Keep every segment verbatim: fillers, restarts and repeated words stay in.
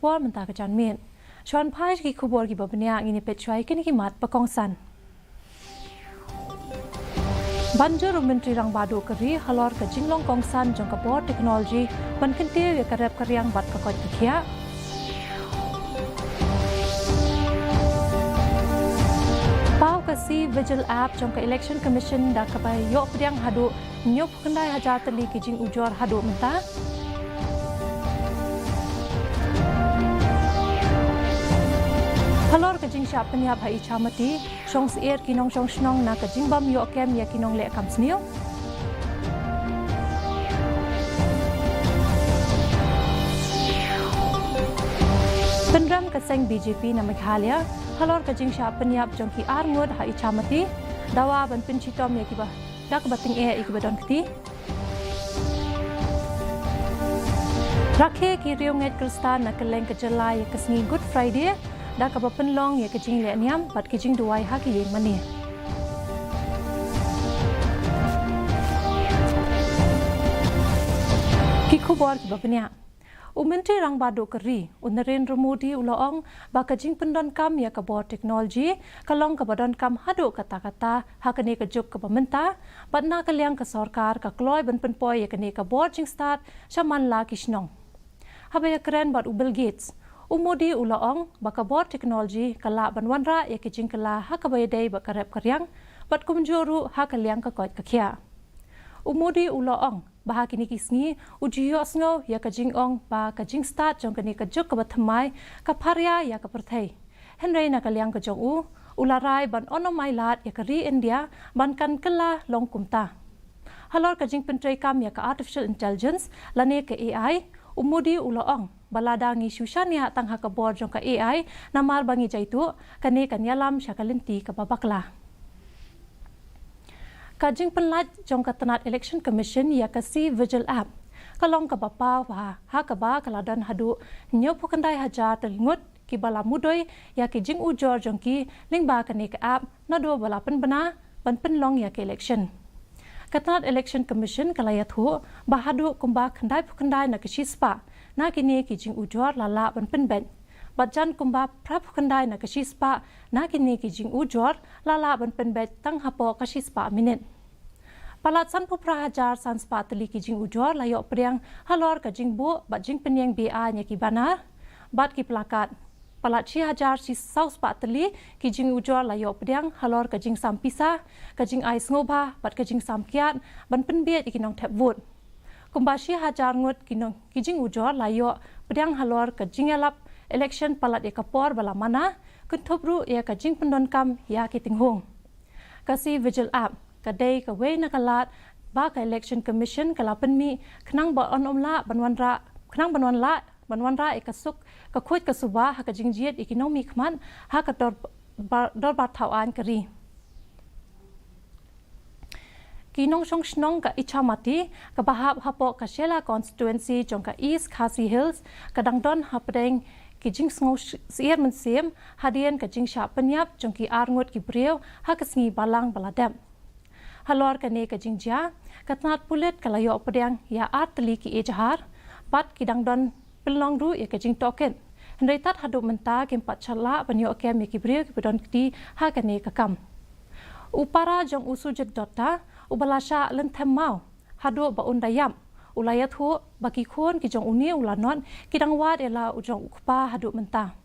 Por mynta ka janmiet. Shuwa ban phai sha ki khubor kiba bniah, ngin ïa peit shuwa ïa kine ki mat ba kongsan. Ban jur u Myntri Rangbah Duh ka ri halor ka jinglong kongsan jong ka bor technology ban kyntiew ïa ka rep ka riang bad ka koit ka khiah. Paw ka C-Vigil app jong ka Election Commission da kaba ïoh pdiang haduh hynñiewphew khyndai hajar tylli ki jingujor haduh mynta. Halor ka jingshah pynïap ha Ichamati, shong syier ki nongshong shnong na ka jingbym ïoh kem ïa ki nongleh kam sniew. Pynrem ka seng B J P na Meghalaya halor ka jingshah pynïap jong ki ar ngut ha Ichamati, dawa ban pynshitom ïa kiba da kaba tyngeh ïa kiba don kti. Rakhe ki riewngeit Khristan na kylleng ka jylla ïa ka sngi Good Friday da kaba pynlong ïa ka jingleh niam bad ki jingduwai ha ki ïing mane. Ki khubor kiba bniah. U Myntri Rangbah Duh ka ri, u Narendra Modi u la ong ba ka jingpyndonkam ïa ka bor technology ka long kaba donkam haduh katta katta ha kane ka juk kaba mynta, bad na ka liang ka sorkar ka kloi ban pynpoi ïa kane ka bor jingstad sha man la ki shnong. Haba ïakren bad u Bill Gates, u Modi u la ong ba ka bor technology ka lah ban wanrah ïa ka jingkylla ha kaba ïadei bad ka rep ka riang, bad kumjuh ruh ha ka liang ka koit ka khiah. U Modi u la ong ba ha kine ki sngi u ju ïohsngew ïa ka jingong ba ka jingstad jong kane ka juk kaba thymmai ka pharia ïa ka pyrthei. Hynrei na ka liang ka jong u, u la rai ban ym ai lad ïa ka ri India ban kan kylla long kumta. Halor ka jingpyntreikam ïa ka artificial intelligence lane ka A I, u Modi u la ong ba lada ngi shu shaniah tang ha ka bor jong ka A I namar ba ngi jaituh, kane kan ïalam sha ka lynti kaba bakla. Ka jingpynlait jong ka tnat Election Commission ïa ka C-Vigil app ka long kaba paw bha, ha kaba ka la don haduh hynñiewphew khyndai hajar tylli ngut kiba la mudui ïa ki jingujor jong ki lyngba kane ka app naduh ba la pynbna ban pynlong ïa ka election. Ka tnat Election Commission ka la ïathuh ba haduh kumba khyndaiphew khyndai na ka shispah na kine ki jingujor la lah ban pynbeit, bad jan kumba phraphew khyndai na ka shispah na kine ki jingujor la lah ban pynbeit tang hapoh ka shispah minit. Palat sanphew phra hajar san spah tylli ki jingujor la ïoh pdiang halor ka jingbuh bad jingpynïeng beaiñ ïa ki banner bad ki plakat. Palat shi hajar shi saw spah tylli ki jingujor la ïoh pdiang halor ka jingsam pisa, ka jingai sngewbha bad ka jingsam kiad ban pynbieit ïa ki nongthep vote. Kumba shi hajar ngut ki nong, ki jingujor la ïoh pdiang halor ka jingïalap election palat ïa ka por ba la mana, kynthup ruh ïa ka jingpyndonkam ïa ki tynghung. Ka C-Vigil app ka dei kawei na ka lad ba ka Election Commission ka la pynmih khnang ba yn ym lah ban wanrah, khnang ban wan lah ban wanrah ïa ka suk ka khuid ka suba ha ka jingjied ïa ki nongmihkhmat ha ka dor-, bar-, dorbar thaw aiñ ka ri. Ki nongshong shnong ka Ichamati kaba hap hapoh ka Shella constituency jong ka East Khasi Hills ka dang don hapdeng ki jingsngew sh-, syier mynsiem hadien ka jingshah pynïap jong ki ar ngut ki briew ha ka sngi Balang ba la dep. Halor kane ka jingjia, ka tnat pulit ka la ïoh pdiang ïa ar tylli ki ejahar bad ki dang don pynlong ruh ïa ka jingtohkit. Hynrei tad haduh mynta kim pat shallah ban ïoh kem ïa ki briew kiba don kti ha kane ka kam. U para jong u Sujit Dutta, uba la shah lynthem maw haduh ba un da ïap, u la ïathuh ba ki khun ki jong une u lanot ki dang wad ïa la u jong u kpa haduh mynta.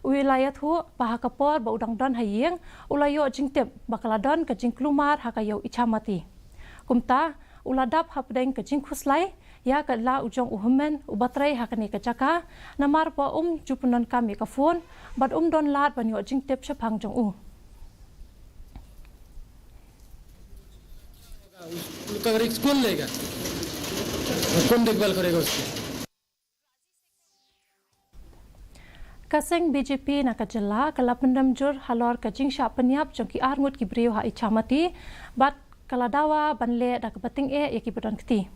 U la ïathuh ba ha ka por ba u dang don ha ïing, u la ïoh jingtip ba ka la don ka jingkulmar ha ka ïew Ichamati. Kumta, u la dap hapdeng ka jingkhuslai ïa ka la u jong u hynmen uba trei ha kane ka jaka, namar ba um ju pyndonkam ïa ka phone bad um don lad ban ïoh jingtip shaphang jong u. उसका रिस्क कौन लेगा? कौन देखभाल करेगा उसकी? Ka seng B J P na ka jylla ka la pynrem jur halor ka jingshah pynïap jong ki ar ngut ki briew ha Ichamati, bad ka la dawa ban leh da kaba tyngeh ïa kiba don kti.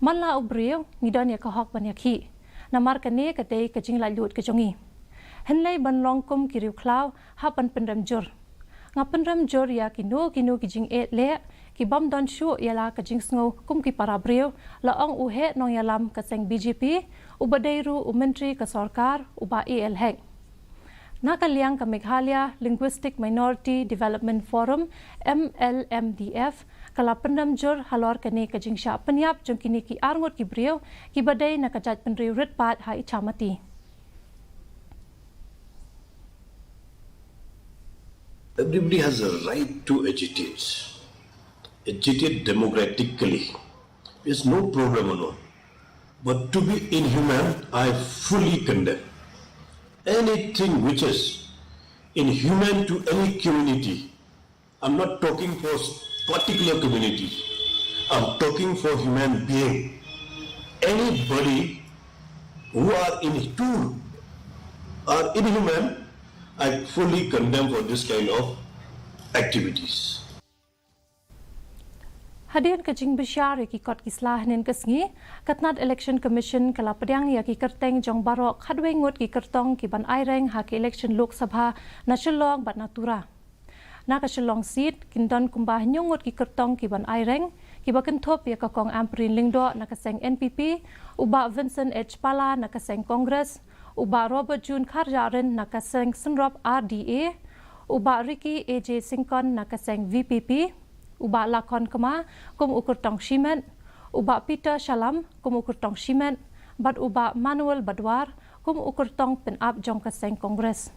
Man la u briew ngi don ïa ka hok ban ïakhih, namar kane ka dei ka jinglaitluid ka jong ngi. Hynrei ban long kum ki riewkhlaw hap ban pynrem jur. Nga pynrem jur ïa kino kino ki jingeh leh ki bym don shuh ïa la ka jingsngew kum ki para briew, la ong u heh nongïalam ka seng B J P, uba dei ruh u myntri ka sorkar, u Bah A L Hek. Na ka liang ka Meghalaya Linguistic Minority Development Forum, M L M D F, ka la pyndem jur halor kane ka jingshah pynïap jong kine ki arngut ki briew, kiba dei na ka jaitbynriew rit paid ha Ichamati. Everybody has a right to agitate. Agitate democratically. It's no problem at all. But to be inhuman, I fully condemn. Anything which is inhuman to any community, I'm not talking for particular community. I'm talking for human being. Anybody who are in who are inhuman, I fully condemn for this kind of activities. Hadien ka jingbishar ïa ki kot ki sla hynnin ka sngi, ka tnad Election Commission ka la pdiang ïa ki kyrteng jong baroh khatwei ngut ki kyrtong ki ban aireng ha ki election Lok Sabha na Shillong bad na Tura. Na ka Shillong seat, kin don kumba hynñiew ngut ki kyrtong ki ban aireng, kiba kynthup ïa ka Kong Ampareen Lyngdoh na ka seng N P P, u Bah Vincent H Pala na ka seng Congress, u Bah Robert June Kharjahrin na ka seng Synrop R D A, u Bah Ricky A J Syngkon na ka seng V P P, u Bah Lakhon Kma kum u kyrtong shimet, u Bah Peter Shallam kum u kyrtong shimet, bad u Bah Manuel Badwar kum u kyrtong pynap jong ka seng Congress.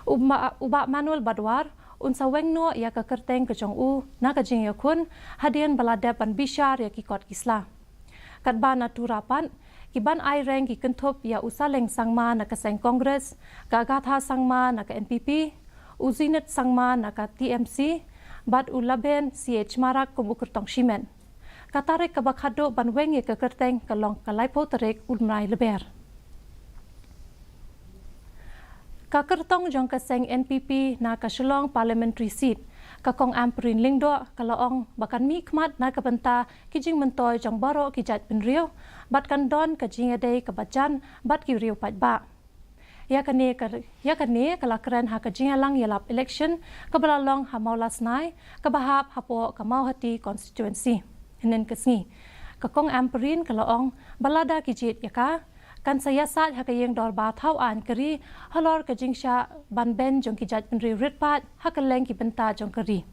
U Bah, u Bah Manuel Badwar un sa weng noh ïa ka kyrteng ka jong u na ka jingïakhun hadien ba la dep ban bishar ïa ki kot ki sla. Katba na Tura pat, ki ban aireng ki kynthup ïa u Saleng Sangma na ka seng Congress, ka Agatha Sangma na ka N P P, u Zenith Sangma na ka T M C, bad u Laben C H Marak kum u kyrtong shimet. Ka tarik kaba khatduh ban weng ïa ka kyrteng ka long ka laiphew tarik u bnai Lber. Ka kyrtong jong ka seng N P P na ka Shillong Parliamentary Seat, ka Kong Ampareen Lyngdoh, ka la ong ba kan mihkhmat na ka bynta ki jingmyntoi jong baroh ki jaitbynriew, bad kan don ka jingïadei kaba jan bad ki riew paidbah. Ïa kane ka, ïa kane ka la kren ha ka jingïalang ïalap election kaba la long ha Mawlasnai, kaba hap hapoh ka Mawhati constituency. Hynnin ka sngi, ka Kong Ampareen ka la ong ba lada ki jied ïa ka, kan sa ïasaid ha ka ïing dorbar thaw aiñ ka ri halor ka jingshah ban beiñ jong ki jaitbynriew rit paid ha kylleng ki bynta jong ka ri.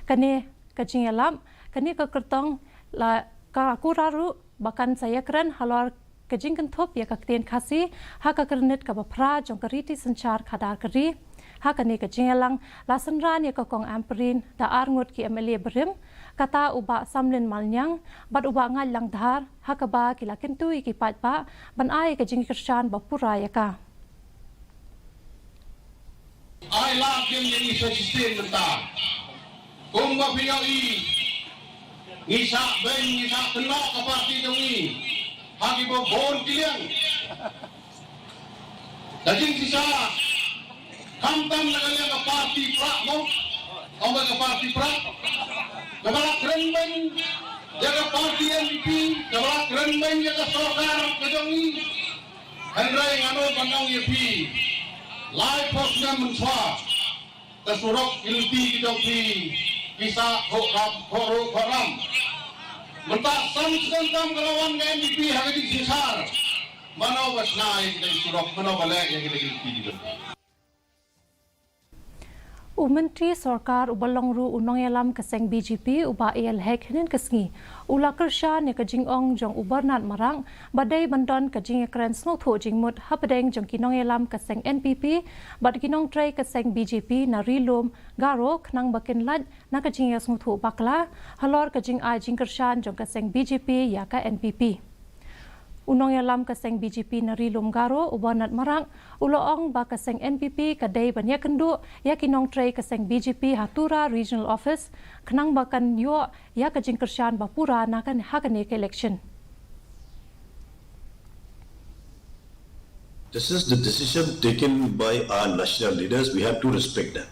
Kane ka jingïalap, kane ka kyrtong la ka kura ruh ba kan sa ïakren halor ka jingkynthup ïa ka ktien Khasi ha ka kyrnit kaba phra jong ka riti synshar khadar ka ri. Ha kane ka jingïalang la synran ïa ka Kong Ampareen da ar ngut ki M L A barim, kata u Bah Samlin Malniang bad u Bah Ngaitlang Dhar, ha kaba ki la kyntu ïa ki paidbah ban ai ka jingkyrshan ba pura ïa ka. Ai lad ïa ngi sa shisien mynta. Kumba phi ïohi, ngi shah beiñ, ngi shah kynnoh ka party jong ngi ha kiba bun ki liang. Ka jingshisha, khamtam na ka liang ka party prah mo, ong ba ka party prah, kaba la kren beiñ ïa ka party N P P, kaba la kren beiñ ïa ka sorkar ka jong ngi. Hynrei ngan ong ban ong ïa phi, laiphew snem mynshuwa, ka surok ki lynti ki jong phi ki sah khohram, khohruh khohram. Mynta san snem tam ka la wan ka N P P ha ka jingshisha. Mano ba shna ïa kita ki surok, mano ba leh ïa kita ki lynti ki jong phi. U Myntri Sorkar uba long ruh u nongïalam ka seng B J P, u Bah A L Hek, hynnin ka sngi u la kyrshan ïa ka jingong jong u Bernard Marak ba dei ban don ka jingïakren sngewthuh jingmut hapdeng jong ki nongïalam ka seng N P P bad ki nongtrei ka seng B J P na Ri Lum Garo, khnang ba kin lait na ka jingïasngewthuh bakla halor ka jingai jingkyrshan jong ka seng B J P ïa ka N P P. U nongïalam ka seng B J P na Ri Lum Garo, u Bernard Marak, u la ong ba ka seng N P P ka dei ban ïakynduh ïa ki nongtrei ka seng B J P ha Tura Regional Office, khnang ba kan ïoh ïa ka jingkyrshan ba pura na kan, ha kane ka election. This is the decision taken by our national leaders. We have to respect that.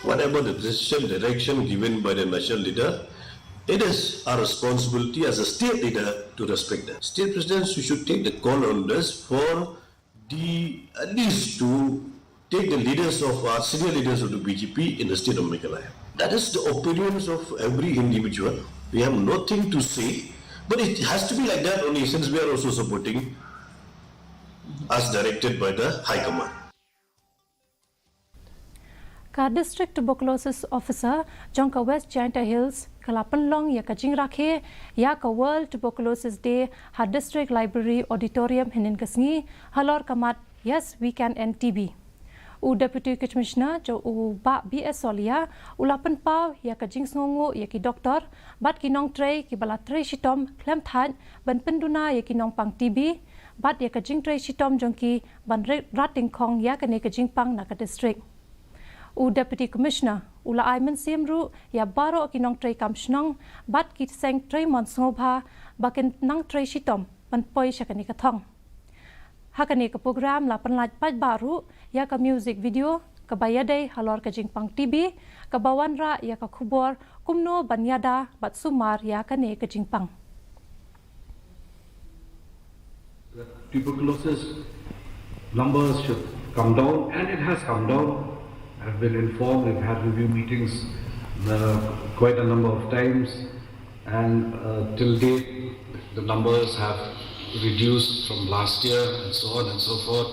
Whatever the decision, direction given by the national leader, it is our responsibility as a state leader to respect that. State presidents, you should take the call on this for the, at least to take the leaders of our senior leaders of the B J P in the state of Meghalaya. That is the opinions of every individual. We have nothing to say, but it has to be like that only since we are also supporting as directed by the High Command. Ka District Tuberculosis Officer jong ka West Jaintia Hills ka la pynlong ïa ka jingrakhe ïa ka World Tuberculosis Day ha District Library Auditorium hynnin ka sngi halor ka mat Yes, We Can End T B. U Deputy Commissioner jong u Bah B S Solia u la pynpaw ïa ka jingsngewnguh ïa ki doktor bad ki nongtrei kiba la trei shitom khlem thait ban pynduna ïa ki nongpang T B bad ïa ka jingtrei shitom jong ki ban ri-, rat dyngkhong ïa kane ka jingpang na ka district. U Deputy Commissioner u la ai mynsiem ruh ïa baroh ki nongtrei kam shnong bad ki seng trei mon sngewbha ba kin nang trei shitom ban poi sha kane ka thong. Ha kane ka program la pynlait paidbah ruh ïa ka music video kaba ïadei halor ka jingpang T B kaba wanrah ïa ka khubor kumno ban ïada bad sumar ïa kane ka jingpang. Tuberculosis numbers should come down, and it has come down. I've been informed, we've had review meetings, uh, quite a number of times, and, uh, till date, the numbers have reduced from last year, and so on and so forth.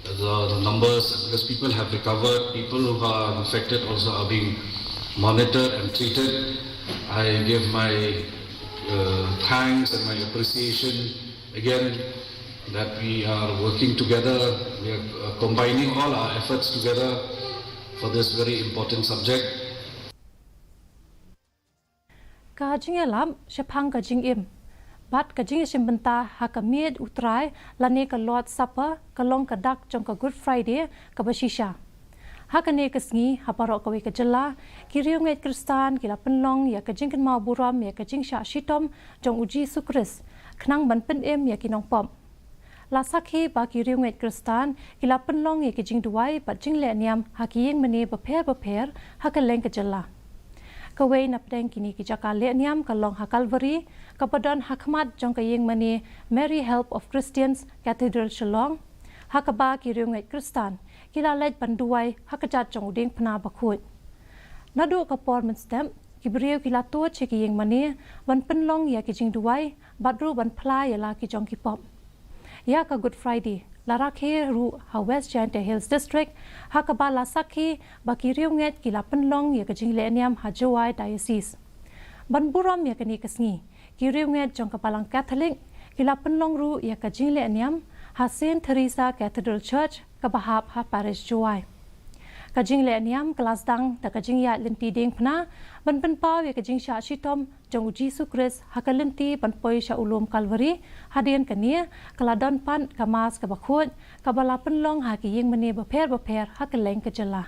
The, the numbers, because people have recovered, people who are infected also are being monitored and treated. I give my, uh, thanks and my appreciation again that we are working together, we are, uh, combining all our efforts together for this very important subject. Ka jingïalap shaphang ka jingim bad ka jingïashim bynta ha ka miej U Trai lane ka Lord's Supper ka long ka dak jong ka Good Friday kaba shisha. Ha kane ka sngi ha baroh kawei ka jylla, ki riewngeit Khristan ki la pynlong ïa ka jingkynmaw burom ïa ka jingshah shitom jong U Jisu Khrist khnang ban pynim ïa ki nongpop. La sakhi ba ki riewngeit Khristan ki la pynlong ïa ki jingduwai bad jingleh niam ha ki ïingmane bapher bapher ha kylleng ka jylla. Kawei na pdeng kine ki jaka leh niam ka long ha Calvary, kaba don ha khmat jong ka ïingmane Mary Help of Christians Cathedral Shillong, ha kaba ki riewngeit Khristan ki la leit ban duwai ha kjat jong u diengphna bakhuid. Naduh ka por mynstep, ki briew ki la tuid sha ki ïingmane ban pynlong ïa ki jingduwai bad ruh ban phla ïa la ki jong ki pop. Ïa ka Good Friday la rakhe ruh ha West Jaintia Hills District, ha kaba la sakhi ba ki riewngeit ki la pynlong ïa ka jingleh niam ha Jowai Diocese. Ban burom ïa kane ka sngi, ki riewngeit jong ka Balang Catholic ki la pynlong ruh ïa ka jingleh niam ha Saint Theresa Cathedral Church kaba hap ha Parish Jowai. Ka jingleh niam ka la sdang da ka jingïaid lynti diengphna ban pynpaw ïa ka jingshah shitom jong U Jisu Khrist ha ka lynti ban poi sha u lum Calvary. Hadien kane ka la don pat ka Mass kaba khuid kaba la pynlong ha ki ïingmane bapher bapher ha kylleng ka jylla.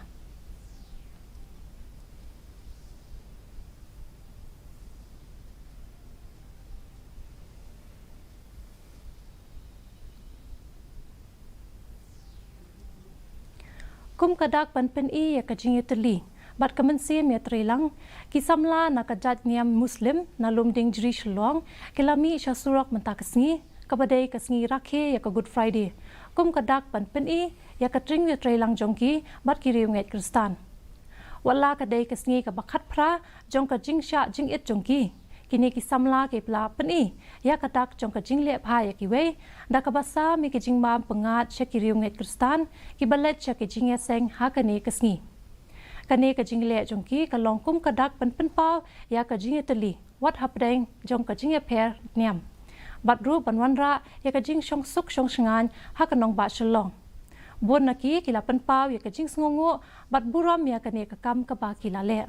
Kum ka dak ban pyni ïa ka jingïatylli bad ka mynsiem ïatreilang, ki samla na ka jait niam Muslim na Lumdiengjri Shillong ki la mih sha surok mynta ka sngi, kaba dei ka sngi rakhe ïa ka Good Friday, kum ka dak ban pyni ïa ka jingïatreilang jong ki bad ki riewngeit Khristan. Wat la ka dei ka sngi kaba khatphra jong ka jingshah jingit jong ki, kine ki samla ki la pyni ïa ka dak jong ka jingleh bha ïa kiwei da kaba sam ïa ki jingbam pyngngad sha ki riewngeit Khristan kiba leit sha ki jingïaseng ha kane ka sngi. Kane ka jingleh jong ki ka long kum ka dak ban pynpaw ïa ka jingïatylli wat hapdeng jong ka jingïapher niam bad ruh ban wanrah ïa ka jingshongsuk shongshngaiñ ha ka nongbah Shillong. Bun na ki ki la pynpaw ïa ka jingsngewnguh bad burom ïa kane ka kam kaba ki la leh.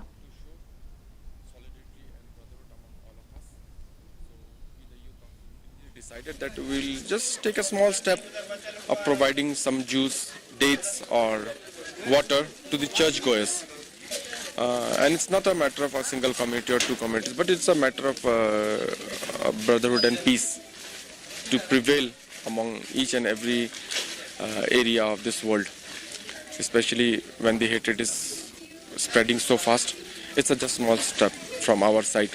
Decided that we'll just take a small step of providing some juice, dates, or water to the churchgoers. Uh, and it's not a matter of a single community or two communities, but it's a matter of, uh, a brotherhood and peace to prevail among each and every, uh, area of this world, especially when the hatred is spreading so fast. It's a just small step from our side.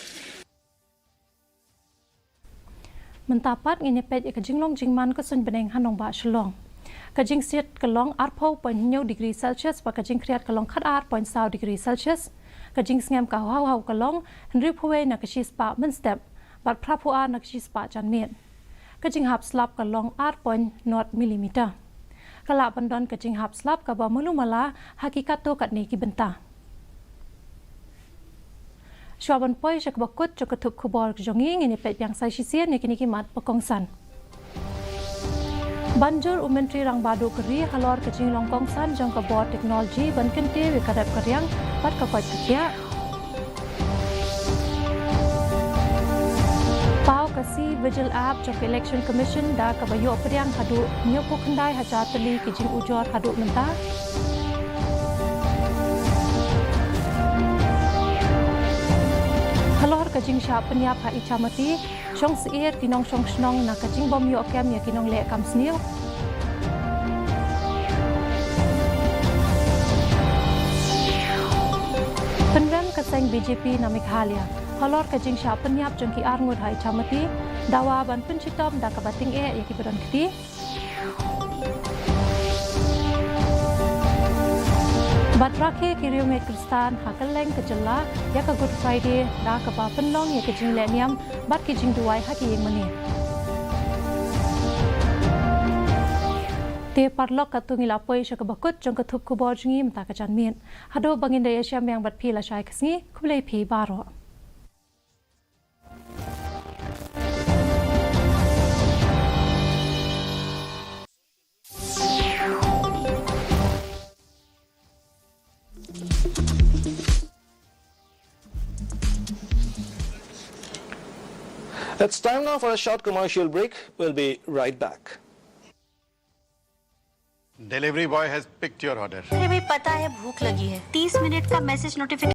Mynta pat ngin ïa peit ïa ka jinglong jingman ka suiñ bneng ha nongbah Shillong. Ka jingsiat ka long arphew point hynñiew degree Celsius bad ka jingkhriat ka long khatar point saw degree Celsius. Ka jingsngem ka hawhaw ka long hynriewphew wei na ka shispah mynstep bad phraphew ar na ka shispah janmiet. Ka jinghap slap ka long ar point nought millimeter. Ka lah ban don ka jinghap slap kaba malu mala ha ki katto katne ki bynta. Shuwa ban poi sha kaba kut jong ka thup khubor jong ngi, ngin ïa peit biang sa shisien ïa kine ki mat ba kongsan. Ban jur u Myntri Rangbah Duh ka ri halor ka jinglong kongsan jong ka bor technology ban kyntiew ïa ka rep ka riang bad ka koit ka khiah. Paw ka C-Vigil app jong ka Election Commission da kaba ïoh pdiang haduh hynñiewphew khyndai hajar tylli ki jingujor haduh mynta. Halor ka jingshah pynïap ha Ichamati, shong syier ki nongshong shnong na ka jingbym ïoh kem ïa ki nongleh kam sniew. Pynrem ka seng B J P na Meghalaya halor ka jingshah pynïap jong ki arngut ha Ichamati, dawa ban pynshitom da kaba tyngeh ïa kiba don kti. Bad rakhe ki riewngeit Khristan ha kylleng ka jylla ïa ka Good Friday da kaba pynlong ïa ka jingleh niam bad ki jingduwai ha ki ïing mane. Te parlok, katto ngi la poi sha kaba kut jong ka thup khubor jong ngi mynta ka janmiet. Haduh ba ngin da ïashem biang bad phi lashai ka sngi, khublei phi baroh. It's time now for a short commercial break. We'll be right back. Delivery boy has picked your order. अरे भाई, पता है भूख लगी है। तीस मिनट का मैसेज नोटिफिकेशन